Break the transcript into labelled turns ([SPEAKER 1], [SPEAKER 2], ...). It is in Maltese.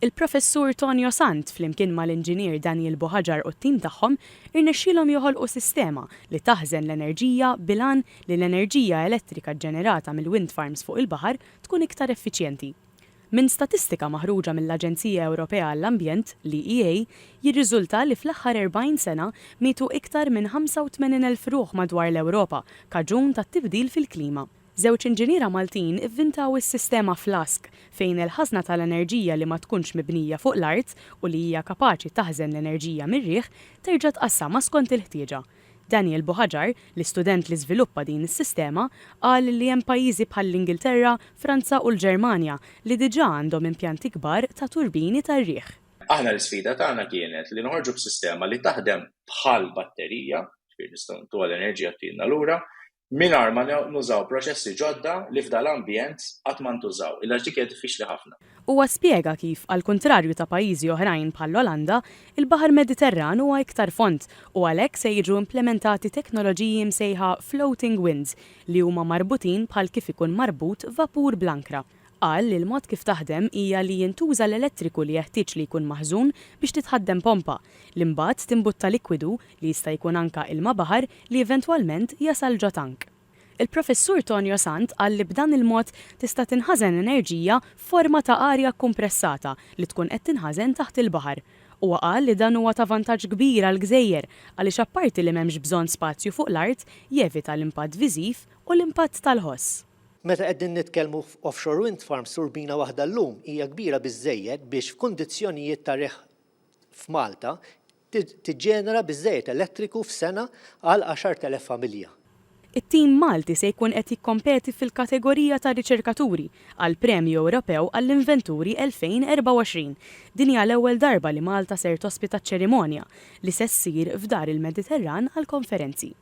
[SPEAKER 1] Il-Professur Tonio Sant flimkien mal-Inġinier Daniel Buhagiar u t-tim tagħhom irnexxielhom joħolqu sistema li taħżen l-enerġija bil-għan li l-enerġija elettrika ġġenerata mill-wind farms fuq il-baħar tkun iktar effiċjenti. Minn statistika maħruġa mill-Aġenzija Ewropea għall-Ambjent, l-EEA, jirriżulta li fl-aħħar 40 sena mietu iktar minn 85,000 ruħ madwar l-Ewropa kaġun tat-tibdil fil-klima. Żewġ inġiniera Maltin ivvintaw is-sistema Flask, fejn il-ħażna tal-enerġija li ma tkunx mibnija fuq l-art u li hija kapaċi taħżen l-enerġija mir-riħ, terġa' tqassamha skont il-ħtieġa. Daniel Buhagiar, l-istudent li żviluppa din is-sistema, qal li hemm pajjiżi bħall-Ingilterra, Franza u l-Ġermanja li diġà għandhom impjanti kbar ta' turbini tar-riħ.
[SPEAKER 2] Aħna l-isfida tagħna kienet li noħorġu b'sistema li taħdem bħal batterija, ġifieri nistgħu ntuha l-enerġija ttilna lura, mingħajr ma nużaw proċessi ġodda li f'dal-ambjent qatt ma ntużaw, illa għax dik hija diffiċli ħafna.
[SPEAKER 1] Huwa spjega kif, għall-kuntrarju ta' pajjiżi oħrajn bħall-Olanda, il-Baħar Mediterran huwa iktar fond u għalhekk se jiġu implimentati teknoloġiji msejħa floating winds li huma marbutin bħal kif ikun marbut vapur bl-ankra. Qal li l-mod kif taħdem hija li jintuża l-elettriku li jeħtieġ li jkun maħżun biex titħaddem pompa, li mbagħad timbutta likwidu, li jista' jkun anka ilma baħar, li eventwalment jasal ġo tank. Il-Professur Tonio Sant qal li b'dan il-mod tista' tinħażen enerġija f'forma ta' arja kkumpressata li tkun qed tinħażen taħt il-baħar. Huwa qal li dan huwa ta' vantaġġ kbir għall-gżejjer għaliex apparti li m'hemmx bżonn spazju fuq l-art, jevita l-impatt viżiv u l-impatt tal-ħoss.
[SPEAKER 3] Meta qegħdin nitkellmu f'offshore wind farms, turbina waħda llum hija kbira biżżejjed biex f'kundizzjonijiet ta' riħ f'Malta tiġġenera biżżejjed elettriku f'sena għal 10,000 familja.
[SPEAKER 1] It-tim Malti se jkun qed jikkompeti fil-kategorija ta' riċerkaturi għall-Premju Ewropew għall-Inventuri 2024. Din hija l-ewwel darba li Malta ser tospita ċ-ċerimonja, li se ssir f'Dar il-Mediterran għall-Konferenzi.